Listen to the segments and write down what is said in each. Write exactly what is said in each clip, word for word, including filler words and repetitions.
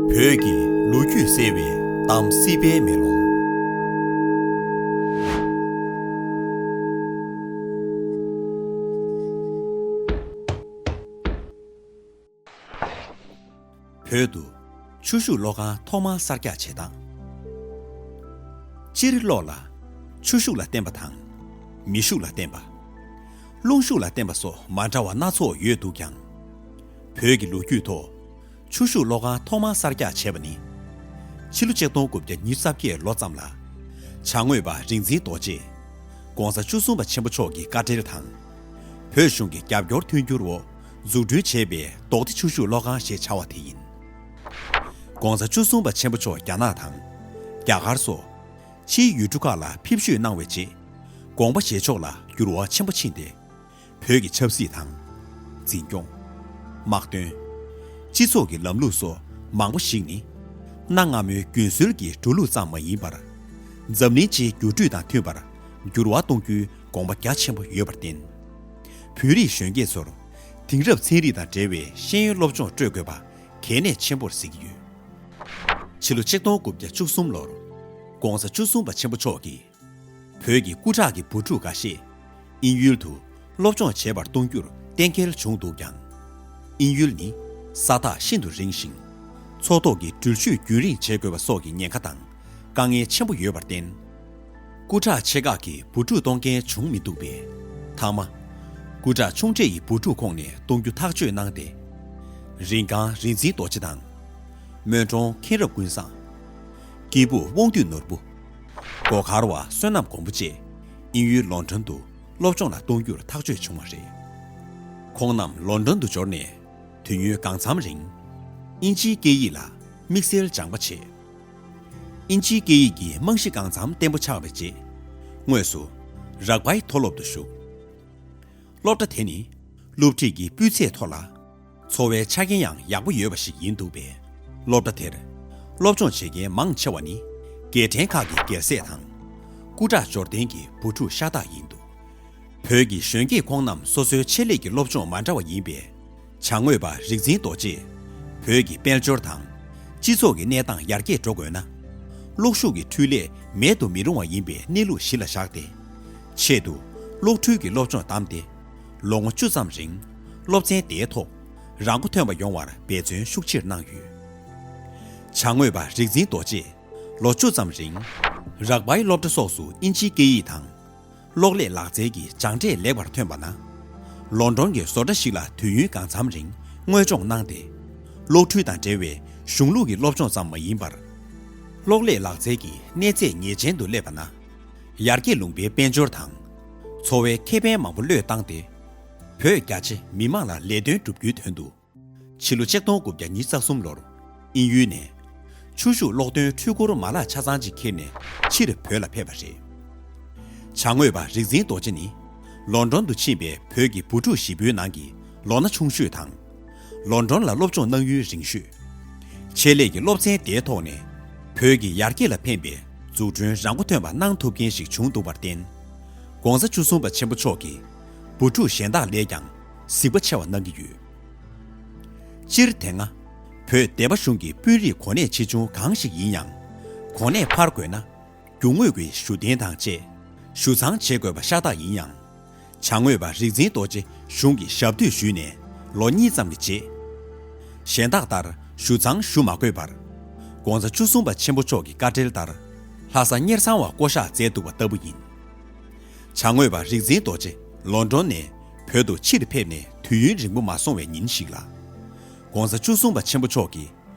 བོད་ཀྱི་ལོ་རྒྱུས་གསལ་བའི་གཏམ་སྲིད་པའི་མེ་ལོང་། བོད་དུ་ཆུ་ཤུགས་གློག་ཁང་ཐོག་མར་གསར་རྒྱག་བྱེད་སྟངས། སྤྱིར་གློག་ལ་ཆུ་ཤུགས་ལ་བརྟེན་པ་དང་། མེ་ཤུགས་ལ་བརྟེན་པ། རླུང་ཤུགས་ལ་བརྟེན་པ་སོགས་མ་འདྲ་བ་སྣ་ཚོགས་ཡོད་འདུག་ཀྱང་། བོད་ཀྱི་ལོ་རྒྱུས་ཐོག་ཆུ་ཤུགས་གློག་ཁང་ཐོག་མར་གསར་རྒྱག་བྱས་པ་ནི། ཕྱི་ལོ་ཆིག་སྟོང་དགུ་བརྒྱ་ཉི་ཤུ་རྩ་བརྒྱད་ལོ་ཙམ་ལ། བྱང་ངོས་པ་རིག་འཛིན་རྡོ་རྗེས། ༸གོང་ས་བཅུ་གསུམ་པ་ཆེན་པོ་མཆོག་གི་བཀའ་དྲིན་དང་། བོད་གཞུང་གི་རྒྱབ་སྐྱོར་མཐུན་འགྱུར་འོག་འཛུགས་སྐྲུན་བྱས་པའི་རྡོག་སྡེ་ཆུ་ཤུགས་གློག་ཁང་ཞེས་བྱ་བ་དེ་ཡིན། ༸གོང་ས་བཅུ་གསུམ་པ་ཆེན་པོ་མཆོག་རྒྱ་ནག་དང་། རྒྱ་གར་སོགས། ཕྱིའི་ཡུལ་གྲུ་ཁག་ལ་ཕེབས་བཞུད་གནང་བའི་རྗེས། དགོངས་པ་བཞེས་ཕྱོགས་ལ་འགྱུར་བ་ཆེན་པོ་ཕྱིན་ཏེ། བོད་ཀྱི་ཆབ་སྲིད་དང་། འཛིན་སྐྱོང་། དམག་དོན། སྤྱི་ཚོགས་ཀྱི་ལམ་ལུགས་སོགས་མང་པོ་ཞིག་ནི། གནའ་སྔ་མོའི་རྒྱུན་སྲོལ་གྱི་འགྲོ་ལུགས་ཙམ་མ་ཡིན་པར། འཛམ་གླིང་སྤྱིའི་འགྱུར་འགྲོས་དང་མཐུན་པར་འགྱུར་བ་གཏོང་རྒྱུའི་དགོངས་པ་རྒྱ་ཆེན་པོ་ཡོད་པར་བརྟེན། བོད་རིགས་གཞོན་སྐྱེས་ཚོར་དེང་རབས་ཚན་རིག་དང་འབྲེལ་བའི་ཤེས་ཡོན་སློབ་སྦྱོང་སྤྲོད་དགོས་པ་གལ་གནད་ཆེན་པོར་གཟིགས་ཀྱི་ཡོད། ཕྱི་ལོ་ཆིག་སྟོང་དགུ་བརྒྱ་བཅུ་གསུམ་ལོར་༸གོང་ས་བཅུ་གསུམ་པ་ཆེན་པོ་མཆོག་གིས། བོད་ཀྱི་སྐུ་དྲག་གི་བུ་ཕྲུག་འགའ་ཤས་དབྱིན་ཡུལ་དུ་སློབ་སྦྱོང་བྱེད་པར་གཏོང་རྒྱུར་གཏན་འཁེལ་བྱུང་འདུག་ཀྱང་། དབྱིན་ཡུལ་ནི་ས་ཐག་ཤིན་ཏུ་རིང་ཞིང་། མཚོ་ཐོག་གི་འགྲུལ་བཞུད་རྒྱུན་རིང་བྱེད་དགོས་པ་སོགས་ཀྱི་ཉེན་ཁ་དང་དཀའ་ངལ་ཆེན་པོ་ཡོད་པར་བརྟེན། སྐུ་དྲག་ཆེ་ཁག་གིས་བུ་ཕྲུག་གཏོང་མཁན་བྱུང་མི་འདུག་པས། མཐའ་མ། སྐུ་དྲག་ཆུང་གྲས་ཀྱི་བུ་ཕྲུག་ཁོངས་ནས་གཏོང་རྒྱུ་ཐག་གཅོད་གནང་སྟེ། རིན་སྒང་རིག་འཛིན་རྡོ་རྗེ་དང་། སྨོན་གྲོང་མཁྱེན་རབ་ཀུན་བཟང་། སྐྱེས་བུ་དབང་འདུས་ནོར་བུ། སྒོ་མཁར་བ་བསོད་ནམས་མགོན་པོ་བཅས་དབྱིན་ཡུལ་ལོན་ཌོན་དུ་སློབ་སྦྱོང་ལ་གཏོང་རྒྱུར་ཐག་གཅོད་བྱུང་བ་རེད། ཁོང་རྣམས་ལོན་ཌོན་དུ་འབྱོར་ནས་དུས་ཡུན་གང་འཚམ་རིང་དབྱིན་ཇིའི་སྐད་ཡིག་ལ་དམིགས་བསལ་སྦྱངས་པ་བྱས། དབྱིན་ཇིའི་སྐད་ཡིག་གི་རྨང་གཞི་གང་འཚམ་བརྟན་པོ་ཆགས་པའི་རྗེས། དངོས་སུ་རག་པའི་མཐོ་སློབ་ཏུ་ཞུགས། སློབ་གྲྭ་དེ་ནི་སློབ་ཁྲིད་ཀྱི་སྤུས་ཚད་མཐོ་ལ། འཚོ་བའི་ཆ་རྐྱེན་ཡང་ཡག་པོ་ཡོད་པ་ཞིག་ཡིན་འདུག་པས། སློབ་གྲྭ་དེར་སློབ་སྦྱོང་བྱེད་མཁན་མང་ཆེ་བ་ནི་རྒྱལ་ཕྲན་ཁག་གི་རྒྱལ་སྲས་དང་། སྐུ་དྲག་འབྱོར་ལྡན་གྱི་བུ་ཕྲུག་ཤ་སྟག་ཡིན་འདུག་བོད་ཀྱི་གཞོན་སྐྱེས་ཁོང་རྣམས་སོ་སོའི་ཆེད་ལས་ཀྱི་སློབ་སྦྱོང་མ་འདྲ་བ་ཡིན་པས། བྱང་ངོས་པ་རིག་འཛིན་རྡོ་རྗེས་བོད་ཀྱི་དཔལ་འབྱོར་དང་སྤྱི་ཚོགས་ཀྱི་གནས་སྟངས་ཡར་རྒྱས་འགྲོ་དགོས་ན། གློག་ཤུགས་ཀྱི་འཕྲུལ་ལས་མེད་དུ་མི་རུང་བ་ཡིན་པའི་གནས་ལུགས་གཞི་ལ་བཞག་སྟེ། ཆེད་དུ་གློག་འཕྲུལ་གྱི་སློབ་སྦྱོང་བདམས་ཏེ། ལོ་ངོ་བཅུ་ཙམ་རིང་སློབ་ཚན་དེའི་ཐོག་རང་མགོ་ཐོན་པ་ཡོང་བར་འབད་བརྩོན་ཤུགས་ཆེར་གནང་ཡོད། བྱང་ངོས་པ་རིག་འཛིན་རྡོ་རྗེས་ལོ་བཅུ་ཙམ་རིང་རག་པའི་སློབ་གྲྭ་སོགས་སུ་དབྱིན་ཇིའི་སྐད་ཡིག་དང་། གློག་ཀླད་ལག་རྩལ་གྱི་སྦྱངས་འབྲས་ལེགས་པར་ཐོན་པ་ན། ལོན་ཌོན་གྱི་བཟོ་གྲྭ་ཞིག་ལ་དུས་ཡུན་གང་འཚམ་རིང་དངོས་སྦྱོང་གནང་སྟེ། གློག་འཕྲུལ་དང་འབྲེལ་བའི་གཞུང་ལུགས་ཀྱི་སློབ་སྦྱོང་ཙམ་མ་ཡིན་པར། གློག་ཀླད་ལག་རྩལ་གྱི་གནས་ཚད་ངེས་ཅན་དུ་སླེབས་པ་ན། ཡར་རྒྱས་ལུང་པའི་དཔལ་འབྱོར་དང་། འཚོ་བའི་ཁེ་ཕན་མང་པོ་བློས་བཏང་སྟེ། བོད་རྒྱ་ཆེ་མི་མང་ལ་ལས་དོན་བསྒྲུབ་རྒྱུའི་དོན་དུ། ཕྱི་ལོ་ཆིག་སྟོང་དགུ་བརྒྱ་ཉི་ཤུ་རྩ་གསུམ་ལོར་དབྱིན་ཡུལ་ནས་ཆུ་ཤུགས་གློག་འདོན་འཕྲུལ་འཁོར་མ་ལག་ཆ་ཚང་ཅིག་ཁྱེར་ནས་ཕྱིར་བོད་ལ་ཕེབས་པ་རེད། བྱང་ངོས་པ་རིག་འཛིན་རྡོ་རྗེ་ནི་ལོན་ཌོན་དུ་ཕྱིན་པའི་བོད་ཀྱི་བུ་ཕྲུག་བཞི་པོའི་ནང་གི་ལོ་ན་ཆུང་ཤོས་དང་། ལོན་ཌོན་ལ་སློབ་སྦྱོང་གནང་ཡུན་རིང་ཤོས། ཆེད་ལས་ཀྱི་སློབ་ཚན་དེའི་ཐོག་ནས་བོད་ཀྱི་ཡར་རྒྱས་ལ་ཕན་པའི་འཛུགས་སྐྲུན་རང་མགོ་ཐོན་པ་གནང་ཐུབ་མཁན་ཞིག་བྱུང་འདུག་པར་བརྟེན། ༸གོང་ས་བཅུ་གསུམ་པ་ཆེན་པོ་མཆོག་གིས་བུ་ཕྲུག་གཞན་དག་ལས་ཀྱང་གཟིགས་པ་ཆེ་བ་གནང་གི་ཡོད། སྤྱིར་དེ་སྔ་བོད་སྡེ་པ་གཞུང་གི་དཔོན་རིགས་གོ་གནས་ཆེ་ཆུང་གང་ཞིག་ཡིན་ཡང་། གོ་གནས་འཕར་དགོས་ན། རྒྱུ་དངོས་ཀྱི་ཞུ་རྟེན་དང་བཅས་ཞུ་ཚང་བྱེད་དགོས་པ་ཤ་སྟག་ཡིན་ཡང་། བྱང་ངོས་པ་རིག་འཛིན་རྡོ་རྗེ་གཞུང་གི་ཞབས་འདེགས་ཞུས་ནས་ལོ་གཉིས་ཙམ་གྱི་རྗེས། གཞན་དག་ལྟར་ཞུ་ཚང་ཞུ་མ་དགོས་པར། ༸གོང་ས་བཅུ་གསུམ་པ་ཆེན་པོ་མཆོག་གི་བཀའ་དྲིན་ལྟར་ལྷ་ས་གཉེར་ཚང་བ་བསྐོ་གཞག་མཛད་འདུག་པ་ལྟ་བུ་ཡིན། བྱང་ངོས་པ་རིག་འཛིན་རྡོ་རྗེ་ལོན་ཌོན་ནས་བོད་དུ་ཕྱིར་ཕེབས་ནས་དུས་ཡུན་རིང་པོ་མ་སོང་བའི་ཉིན་ཞིག་ལ། ༸གོང་ས་བཅུ་གསུམ་པ་ཆེན་པོ་མཆོག་གིས་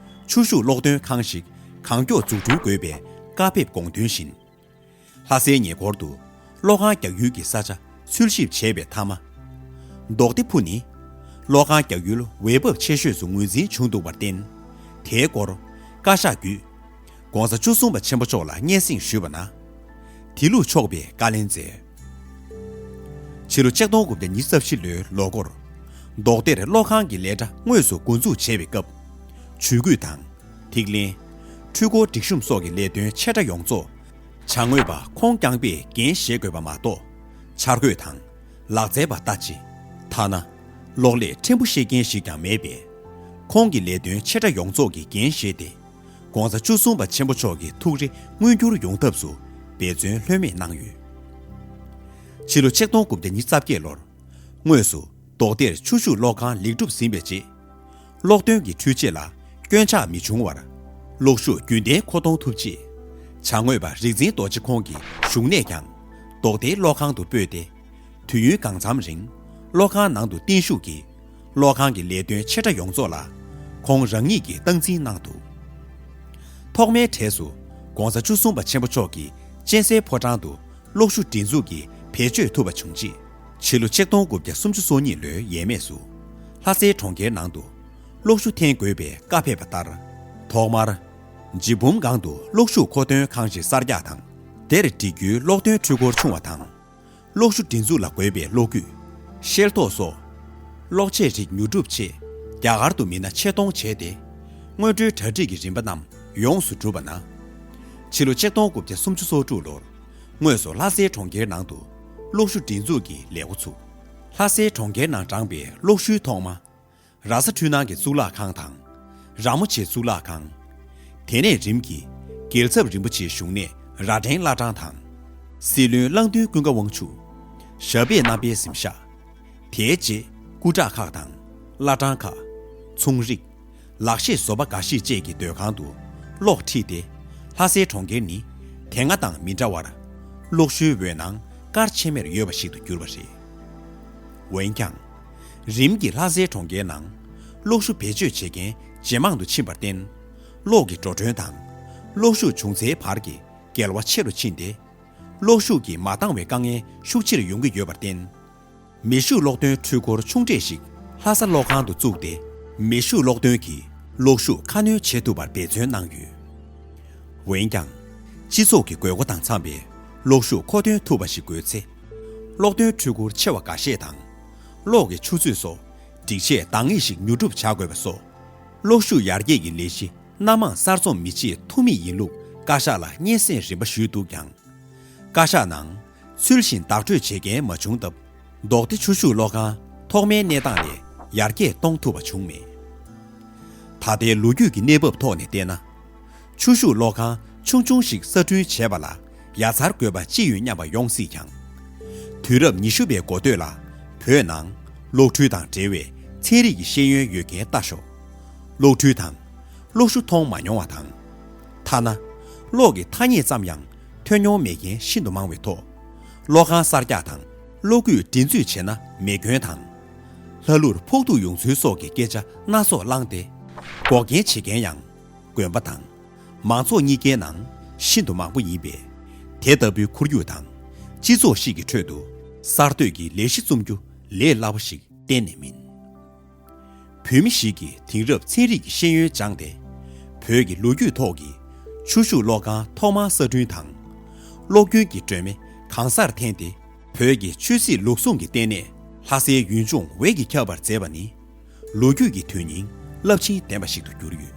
ཆུ་ཤུགས་གློག་འདོན་ཁང་ཞིག་གང་མགྱོགས་འཛུགས་སྐྲུན་དགོས་པའི་བཀའ་ཕེབས་དགོངས་དོན་བཞིན། ལྷ་སའི་ཉེ་འཁོར་དུ་གློག་ཁང་རྒྱག་ཡུལ་གྱི་ས་ཆ་འཚོལ་ཞིབ་བྱས་པའི་མཐའ་མ། རྡོག་སྡེ་ཕུ་ནི་གློག་ཁང་རྒྱག་ཡུལ་འོས་བབ་ཆེ་ཤོས་སུ་ངོས་འཛིན་བྱུང་འདུག་པར་བརྟེན། དེའི་སྐོར་བཀའ་ཤག་བརྒྱུད་༸གོང་ས་བཅུ་གསུམ་པ་ཆེན་པོ་མཆོག་ལ་སྙན་སེང་ཞུས་པ་ན། དེ་ལུགས་ཆོག་པའི་བཀའ་ལན་མཛད། ཕྱི་ལོ་ཆིག་སྟོང་དགུ་བརྒྱ་ཉི་ཤུ་རྩ་བཞི་ལོའི་ལོ་འགོར། རྡོག་སྡེར་གློག་ཁང་གི་ལས་གྲྭ་དངོས་སུ་འགོ་འཛུགས་བྱས་པའི་སྐབས། ཇུས་འགོད་དང་། ཐིག་ལེན། འཕྲུལ་འཁོར་སྒྲིག་གཤོམ་སོགས་ཀྱི་ལས་དོན་ཆེ་ཕྲ་ཡོངས་རྫོགས། བྱང་ངོས་པ་ཁོང་རྐྱང་པས་འགན་བཞེས་དགོས་པ་མ་གཏོགས། འཆར་འགོད་དང་། ལག་རྩལ་པ་ལྟ་ཅི། ཐ་ན། གློག་ཀླད་ཕྲན་བུ་ཤེས་མཁན་ཞིག་ཀྱང་མེད་པས། ཁོང་གིས་ལས་དོན་ཆེ་ཕྲ་ཡོངས་རྫོགས་ཀྱི་འགན་བཞེས་ཏེ། ༧གོང་ས་བཅུ་གསུམ་པ་ཆེན་པོ་མཆོག་གི་ཐུགས་རེ་མངོན་འགྱུར་ཡོང་ཐབས་སུ་འབད་བརྩོན་ལྷོད་མེད་གནང་ཡོད། ཕྱི་ལོ་ཆིག་སྟོང་དགུ་བརྒྱ་ཉི་ཤུ་རྩ་བརྒྱད་ལོར། དངོས་སུ་རྡོ་གདན་ཆུ་ཤུགས་གློག་ཁང་ལེགས་གྲུབ་ཟིན་པའི་རྗེས། གློག་ཐོན་གྱི་འཕྲུལ་ཆས་ལ་སྐྱོན་ཆག་མི་བྱུང་བར། གློག་ཤུགས་རྒྱུན་གཏན་མཁོ་གཏོང་ཐུབ་ཆེད། བྱང་ངོས་པ་རིག་འཛིན་རྡོ་རྗེ་ཁོང་གི་བཞུགས་གནས་ཀྱང་རྡོ་གདན་གློག་ཁང་དུ་སྤོས་ཏེ། དུས་ཡུན་གང་འཚམ་རིང་གློག་ཁང་ནང་དུ་བརྟན་བཞུགས་ཀྱིས། གློག་ཁང་གི་ལས་དོན་ཆེ་ཕྲ་ཡོངས་རྫོགས་ལ་ཁོང་རང་ཉིད་ཀྱིས་སྟངས་འཛིན་གནང་འདུག་ཐོག་མའི་གྲས་སུ་༧གོང་ས་བཅུ་གསུམ་པ་ཆེན་པོ་མཆོག་གིས་གཅན་གཟན་ཕོ་བྲང་དུ་གློག་ཤུགས་སྒྲིག་འཛུགས་ཀྱི་བེད་སྤྱོད་ཐུབ་པ་བྱུང་རྗེས། ཕྱི་ལོ་ཆིག་སྟོང་དགུ་བརྒྱ་སུམ་ཅུ་སོ་གཉིས་ལོའི་ཡས་མས་སུ། ལྷ་སའི་གྲོང་ཁྱེར་ནང་དུ་གློག་ཤུགས་འཐེན་དགོས་པའི་བཀའ་ཕེབས་པ་ལྟར། ཐོག་མར། འཇིགས་འབུམ་སྒང་དུ་གློག་ཤུགས་མཁོ་འདོན་ཁང་ཞིག་གསར་རྒྱག་དང་། དེར་སྒྲིག་རྒྱུའི་གློག་འདོན་འཕྲུལ་འཁོར་ཆུང་བ་དང་། གློག་ཤུགས་སྒྲིག་འཛུགས་ལ་དགོས་པའི་གློག་སྐུད། ཤེལ་ཏོག་སོགས། གློག་ཆས་རིགས་ཉོ་སྒྲུབ་ཆེད། རྒྱ་གར་དུ་མི་སྣ་ཆེད་གཏོང་བྱས་ཏེ། དངོས་འབྲེལ་གྲ་སྒྲིག་གི་རིམ་པ་རྣམས་ཡོངས་སུ་གྲུབ་པ་ན། ཕྱི་ལོ་ཆིག་སྟོང་དགུ་བརྒྱ་སུམ་ཅུ་སོ་དྲུག་ལོར། དངོས་སུ་ལྷ་སའི་གྲོང་ཁྱེར་ནང་དུ། གློག་ཤུགས་སྒྲིག་འཛུགས་ཀྱི་ལས་འགོ་ཚུགས། ལྷ་སའི་གྲོང་ཁྱེར་ནང་དྲངས་པའི་གློག་ཤུགས་ཐོག་མ། ར་ས་འཕྲུལ་སྣང་གི་གཙུག་ལག་ཁང་དང་། ར་མོ་ཆེ་གཙུག་ལག་ཁང་། དེ་ནས་རིམ་གྱིས་རྒྱལ་ཚབ་རིན་པོ་ཆེའི་བཞུགས་གནས་རྭ་སྒྲེང་བླ་བྲང་དང་། སྲིད་བློན་གླང་མདུན་ཀུན་དགའ་དབང་ཕྱུག་ཞབས་པད་བསྣམས་པའི་གཟིམ་ཤག་དེའི་རྗེས་སྐུ་དྲག་ཁག་དང་། བླ་བྲང་ཁག་ཚོང་རིགས། ལག་ཤེས་བཟོ་པ་འགའ་ཞིག་བཅས་ཀྱི་སྡོད་ཁང་དུ་གློག་ཁྲིད་དེ། ལྷ་སའི་གྲོང་ཁྱེར་ནི་དེ་སྔ་དང་མི་འདྲ་བར། གློག་ཤུགས་འོད་སྣང་གར་ཆད་མེར་ཡོད་པ་ཞིག་ཏུ་གྱུར་པ་རེད། འོན་ཀྱང་། རིམ་གྱིས་ལྷ་སའི་གྲོང་ཁྱེར་ནང་གློག་ཤུགས་བེད་སྤྱོད་བྱེད་མཁན་ཇེ་མང་དུ་ཕྱིན་པར་བརྟེན། གློག་གི་འགྲོ་གྲོན་དང་། གློག་ཤུགས་བྱུང་ཚེའི་བར་གྱི་འགལ་བ་ཆེ་རུ་ཕྱིན་ཏེ། གློག་ཤུགས་ཀྱིས་མ་འདང་བའི་དཀའ་ངལ་ཤུགས་ཆེར་ཡོང་གི་ཡོད་པར་བརྟེན། མེ་ཤུགས་གློག་འདོན་འཕྲུལ་འཁོར་ཆུང་གྲས་ཤིག་ལྷ་ས་གློག་ཁང་དུ་བཙུགས་ཏེ། མེ་ཤུགས་གློག་འདོན་གྱིས་གློག་ཤུགས་ཁ་སྣོན་བྱེད་ཐུབ་པར་འབད་བརྩོན་གནང་ཡོད། འོན་ཀྱང་། སྤྱི་ཚོགས་ཀྱི་དགོས་མཁོ་དང་འཚམ་པའི་གློག་ཤུགས་མཁོ་འདོན་ཐུབ་པ་ཞིག་དགོས་ཚེ། གློག་འདོན་འཕྲུལ་འཁོར་ཆེ་བ་འགའ་ཤས་དང་། གློག་གི་ཆུ་ཚོད་སོགས་སྒྲིག་ཆས་འདང་ངེས་ཤིག་ཉོ་སྒྲུབ་བྱ་དགོས་པ་སོགས། གློག་ཤུགས་ཡར་རྒྱས་ཀྱི་ལས་གཞི་སྣ་མང་གསར་རྩོམ་མི་བྱེད་ཐུ་མེད་ཡིན་ལུགས་བཀའ་ཤག་ལ་སྙན་སེང་རིམ་པ་ཞུས་འདུག་ཀྱང་། བཀའ་ཤག་ནང་ཚུལ་བཞིན་བདག་སྤྲོད་བྱེད་མཁན་མ་བྱུང་སྟབས། རྡོ་གདན་ཆུ་ཤུགས་གློག་ཁང་ཐོག་མའི་གནས་སྟངས་ལས་ཡར་རྒྱས་གཏོང་ཐུབ་པ་བྱུང་མེད། ད་ལྟའི་ལོ་རྒྱུས་ཀྱི་གནས་བབ་ཐོག་ནས་བལྟས་ན། ཆུ་ཤུགས་གློག་ཁང་ཆུང་ཆུང་ཞིག་གསར་སྐྲུན་བྱས་པ་ལ་ཡ་མཚར་དགོས་པ་ཅི་ཡོད་སྙམ་པ་ཡོང་སྲིད་ཀྱང་། དུས་རབས་ཉི་ཤུ་པའི་འགོ་སྟོད་ལ་བོད་ནང་གློག་འཕྲུལ་དང་འབྲེལ་བའི་ཚན་རིག་གི་ཤེས་ཡོན་ཡོད་མཁན་ལྟ་ཞོག་གློག་འཕྲུལ་དང་། གློག་ཤུགས་མཐོང་མ་མྱོང་བ་དང་། ཐ་ན། གློག་གི་ཐ་སྙད་ཙམ་ཡང་ཐོས་མྱོང་མེད་མཁན་ཤིན་ཏུ་མང་བའི་ཐོག་གློག་ཁང་གསར་རྒྱག་དང་གློག་སྐུད་སྒྲིག་འཛུགས་བྱས་ན་མེ་སྐྱོན་དང་། ལྷ་ཀླུར་ཕོག་ཐུག་ཡོང་ཚུལ་སོགས་ཀྱི་སྐད་ཆ་སྣ་ཚོགས་བསླངས་ཏེ། འགོག་རྐྱེན་བྱེད་མཁན་ཡང་དགོན་པ་དང་མང་ཚོགས་གཉིས་ཀའི་ནང་ཤིན་ཏུ་མང་པོ་ཡིན་པས། དེ་ལྟ་བུའི་ཁོར་ཡུག་དང་སྤྱི་ཚོགས་ཤིག་གི་ཁྲོད་དུ་གསར་གཏོད་ཀྱི་ལས་གཞི་རྩོམ་རྒྱུ་ལས་སླ་པོ་ཞིག་གཏན་ནས་མིན། བོད་མི་ཞིག་གིས་དེང་རབས་ཚན་རིག་གི་ཤེས་ཡོན་སྦྱངས་ཏེ། བོད་ཀྱི་ལོ་རྒྱུས་ཐོག་གི་ཆུ་ཤུགས་གློག་ཁང་ཐོག་མར་གསར་སྐྲུན་དང་། གློག་སྐྱོན་གྱི་སྒྲོན་མེ་གང་སར་འཐེན་ཏེ། བོད་ཀྱི་ཆོས་སྲིད་ལུགས་ཟུང་གི་ལྟེ་གནས་ལྷ་སའི་ཡུལ་ལྗོངས་འོད་ཀྱིས་ཁྱབ་པར་མཛད་པ་ནི། ལོ་རྒྱུས་ཀྱི་དོན་སྙིང་རླབས་ཆེན་ལྡན་པ་ཞིག་ཏུ་གྱུར་ཡོད།